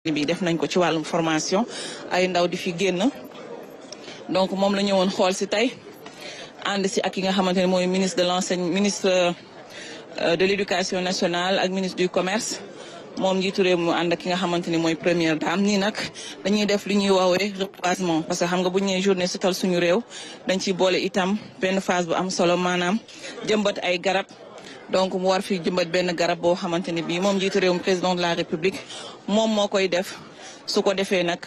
bi def nañ ko ci wàllum formation ay ndaw di fi génn donc moom la ñëwoon xool si tey ànd si ak ki nga xamante ne mooy ministre de l'éducation nationale ak ministre du commerce moom njiitu réew mu ànd ak ki nga xamante ni mooy première dame nii nag dañuy def li ñuy woowee reboisement parce que xam nga bu ñu nee journée setal suñu réew dañ ciy boole itam benn phase bu am solo maanaam jëmbat ay garab. donc mu war fi jëmbat benn garab boo xamante ni bii moom njiitu réewum président de la république moom moo koy def su ko defee nag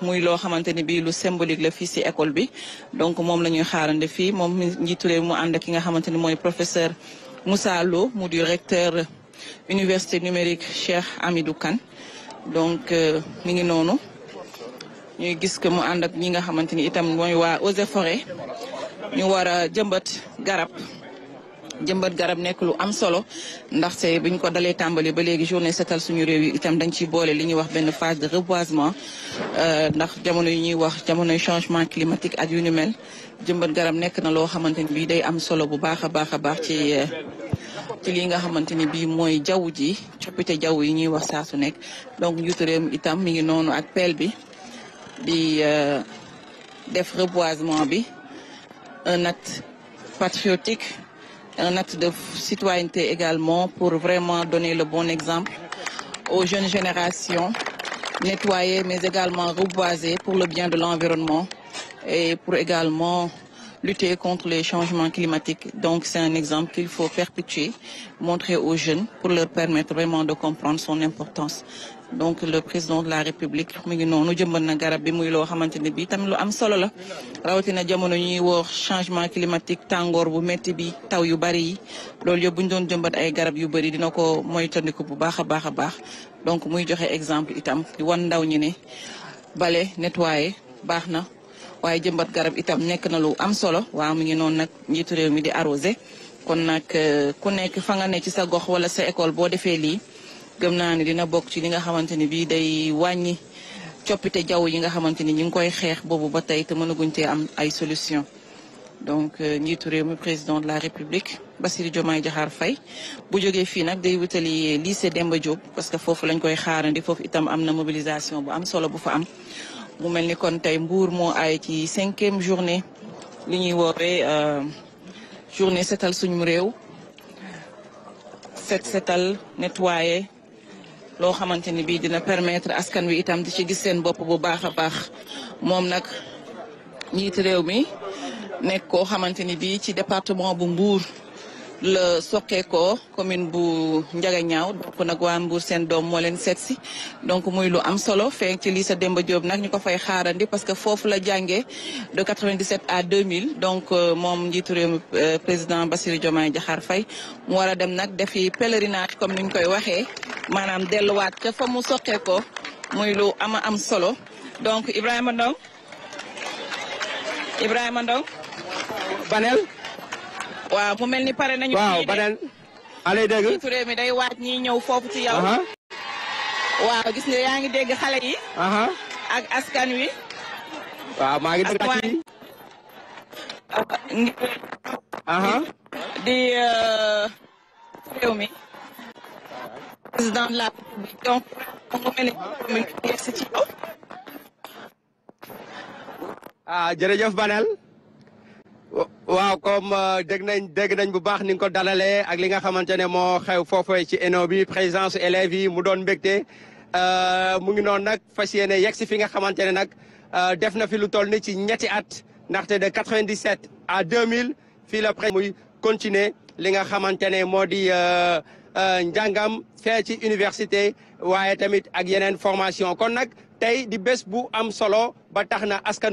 muy loo xamante ni bii lu symbolique la fii si école bi donc moom la ñuy xaarande fii moom njiitu réew mu ànd ak ki nga xamante ni mooy professeur Moussa Lo mu di recteur université numérique Cheikh Hamidou Kane donc mi ngi noonu ñuy gis que mu ànd ak ñi nga xamante ni itam mooy waa Eaux et Forêts ñu war a jëmbat garab nekk lu am solo ndaxte biñ ko dalee tàmbali ba léegi journée setal suñu réew yi itam dañ ciy boole li ñuy wax benn phase de reboisement ndax jamono yi ñuy wax jamonoy changement climatique ak yu ni mel jëmbat garab nekk na loo xamante ni bii day am solo bu baax a baax ci li nga xamante ni bii mooy jaww ji coppite jaww yi ñuy wax saa su nekk donc njiitu réew mi itam mi ngi noonu ak pelle bi di def reboisement bi un acte patriotique. Un acte de citoyenneté également pour vraiment donner le bon exemple aux jeunes générations, nettoyer mais également reboiser pour le bien de l'environnement et pour également lutter contre les changements climatiques. Donc c'est un exemple qu'il faut perpétuer, montrer aux jeunes pour leur permettre vraiment de comprendre son importance. Donc le président de la République mi ngi noonu jëmbat na garab bi muy loo xamante ne bii tamit lu am solo la rawatina jamono ñuy wax changement climatique tàngoor bu métti bi taw yu bari yi loolu yëpp bu ñu doon jëmbat ay garab yu bari dina ko moytandiku bu baax a baax donc muy joxe exemple itam di wan ndaw ñi ne bale nettoyer baax na waaye jëmbat garab itam nekk na lu am solo waaw mi ngi noonu nag njiitu réew mi di arrosé kon nag ku nekk fa nga ne ci sa gox wala sa école boo defee lii. gëm naa ne dina bokk ci li nga xamante ni bii day wàññi coppite jaww yi nga xamante ni ñu ngi koy xeex boobu ba tey te mënaguñ cee am ay solution donc njiitu réew mi président de la république Bassirou Diomaye Diakhar Faye bu jógee fii nag day wutali lycée Demba Diop parce que foofu lañ koy xaarandi foofu itam am na mobilisation bu am solo bu fa am mu mel ni kon tey Mbour moo ay ci 5e journée li ñuy woowee journée setal suñu réew setal nettoyer loo xamante ni bii dina permettre askan wi itam di ci gis seen bopp bu baax a baax moom nag njiitu réew mi nekk koo xamante ni bii ci département bu Mbour la soqeekoo commune bu Ndiaganiao donc nag waa Mbour seen doom moo leen seet si donc muy lu am solo feeñ ci lycée Demba Diop nag ñu ko fay xaarandi parce que foofu la jàngee de 97 à 2000 donc moom njiitu réew mi président Bassirou Diomaye Diakhar Faye mu war a dem nag defi pèlerinage comme ni ñu koy waxee maanaam delluwaat ca fa mu soqeekoo muy lu am solo donc Ibrahima Ndong Banel. waaw mu mel ni pare nañu. waaw Banel. allez dégg. njiitu réew mi day waaj ñiy ñëw foofu ci yow. waaw gis nga yaa ngi dégg xale yi. ak askan wi. waaw maa ngi dégg ci. di réew mi. président de la République donc mu mel ni yegg si ci yow. jërëjëf Banel. waaw comme dégg nañ bu baax ni nga ko dalalee ak li nga xamante ne moo xew foofu ci ENO bi présence élèves yi mu doon mbégte mu ngi noonu nag fas yéene yegg si fi nga xamante ne nag def na fi lu toll ni ci ñetti at ndaxte de 97 à 2000 fii la presse muy continuer li nga xamante ne moo di njàngam fee ci université waaye tamit ak yeneen formation kon nag tey di bés bu am solo ba tax na askan